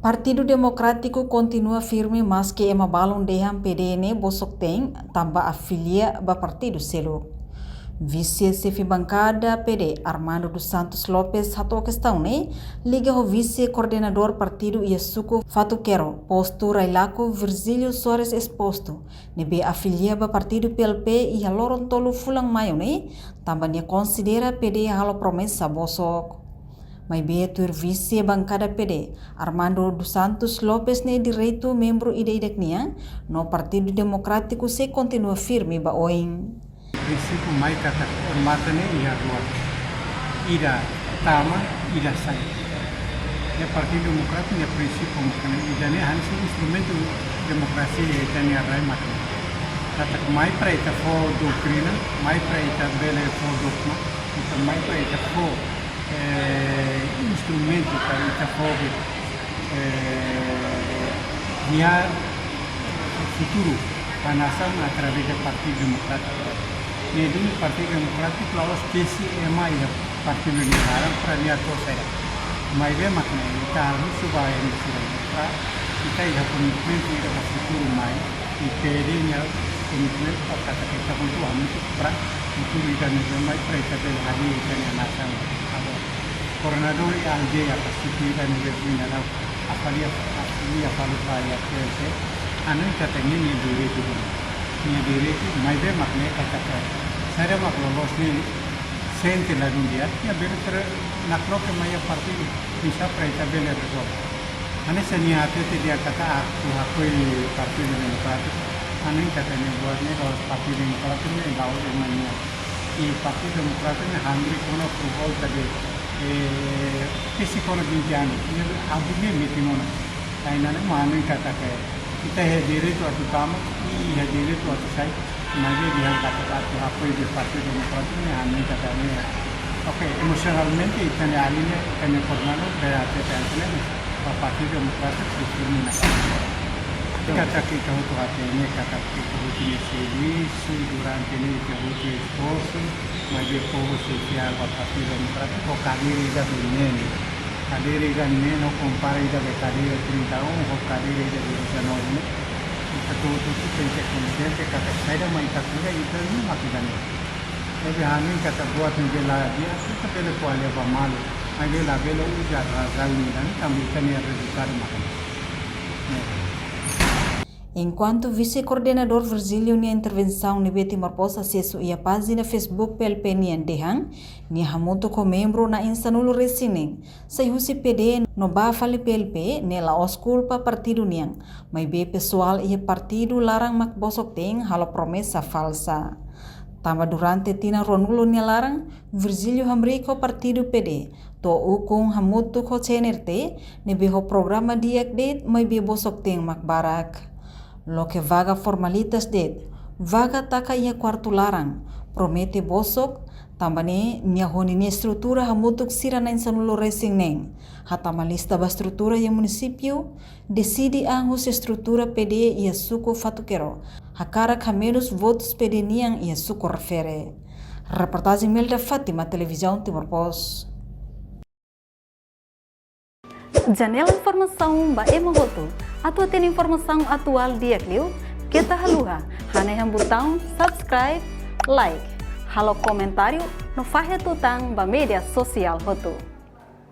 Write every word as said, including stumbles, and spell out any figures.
Partidu Demokrátiku kontinua firme maski ema balun dehan P D ne'e bosok-teen tanba afilia ba partidu seluk. Vise xefe bankada P D, Armando dos Santos Lopes, hato'o kestaun ne'e liga ho vise koordenadór partidu iha suku Fatuquero, postu Railaco, Virgílio Soares Exposto, ne'ebé afilia ba partidu P L P iha loron tolu fulan Maiu ne'e, tanba nia konsidera P D halo promesa bosok. Maibé tuir vise bankada P D, Armando dos Santos Lopes, ne'e direitu membru ida-idak nian, no Partidu Demokrátiku sei kontinua firme ba oin. Prinsípiu mai katak matan ne'e iha rua. Ida tama, ida sai. Iha Partidu Demokrátiku nia prinsípiu matan ne'e, ida-ne'e hanesan instrumentu demokrasia iha ita-nia rai matan ne'e. Katak mai para ita fó doutrina, mai para ita bele fó dogma, ita mai para ita fó, eh, instrumentu para ita fó, eh, guiar futuru ba nasaun através de Partidu Demokrátiku. Ne'e duni Partidu Demokrátiku la'ós tesi ema iha partidu nia laran para nia atu sai. Maibé mak ne'e ita harus ba ema sira para ita iha komitmentu ida ba futuru mai, i P D nia komitmentu para katak ita hotu hamutuk para futuru ida-ne'ebé mai para ita bele hadi'a ita-nia nasaun. Agora, koordenadór iha aldeia, ba sítio ida-ne'ebé foin dadauk afilia, afilia fali ba iha P L P, hanoin katak ne'e nia direitu duni. Nia direitu, maibé mak ne'e katak saida mak loloos ne'e sente ladún di'ak, nia bele tra-, nakloke mai iha partidu, oinsá para ita bele rezolve. Hanesan nia hatete dehan katak atu apoiu Partidu Demokrátiku, hanoin katak ne'e buat ne'e la'ós Partidu Demokrátiku ne'e la'ós ema nian. I Partidu Demokrátiku ne'e hamriik ona por volta de, eh, tesi kona vinte anos. Ne'e abu ne'e metin ona. Ai nana mano i katak ita iha direitu atu tama, i iha direitu atu sai. Maibé dehan katak atu apoiu de Partidu Demokrátiku ne'e hanoin katak ne'e. Oke, emosionalmente ita-nia alin ne'e, ita-nia koordenadór, bele hatete ante ne'e, ba Partidu Demokrátiku sei firme ona. Katak ita hotu hatene katak ita hotu nia servisu durante ne'e, ita hotu esforsu, maibé povu sei fiar ba Partidu Demokrátiku ho kadeira ida be neen. Kadeira ida neen, no kompara ida be kadeira trinta e um ho kadeira ida be dezanove ne'e. Ita hotu tenke konsiente katak saida mak ita kuda, ita-nia mak ida-ne'e. Maibé hanoin katak buat ne'ebé la di'ak, ita bele ko'alia ba malu. Maibé labele uza razaun ida-ne'e, tanba ita-nia rezultadu mak ne'e. Enkuantu vise-koordenadór Virgílio nia intervensaun ne'ebé Timor Post asesu iha pájina Facebook P L P nian dehan, nia hamutuk ho membru na'in sanulu-resin-neen, sai husi P D no bá fali P L P, ne'e la'ós kulpa partidu nian, maibé pesoál iha partidu laran mak bosok-teen halo promesa falsa. Tanba durante tinan ruanulu nia laran, Virgílio hamriik ho partidu P D, to'o ukun hamutuk ho C N R T, ne'ebé ho programa di'ak de'it maibé bosok-teen mak barak. Loke vaga formalitas de'it, vaga taka iha kuartu laran, promete bosok, tanba ne'e nia ho ninia estrutura hamutuk sira na'in sanulu-resin-neen, hatama lista ba estrutura iha munisípiu, deside an husi estrutura P D iha suku Fatuquero, hakarak hamenus votus P D nian iha suku refere. Reportajen Melda Fátima, Televizaun Timor Post. Janela informasaun ba ema hotu. Atu hatene informasaun atuál di'ak liu, keta haluha hanehan butaun subscribe, like, halo komentáriu no fahe tutan ba média sosiál hotu.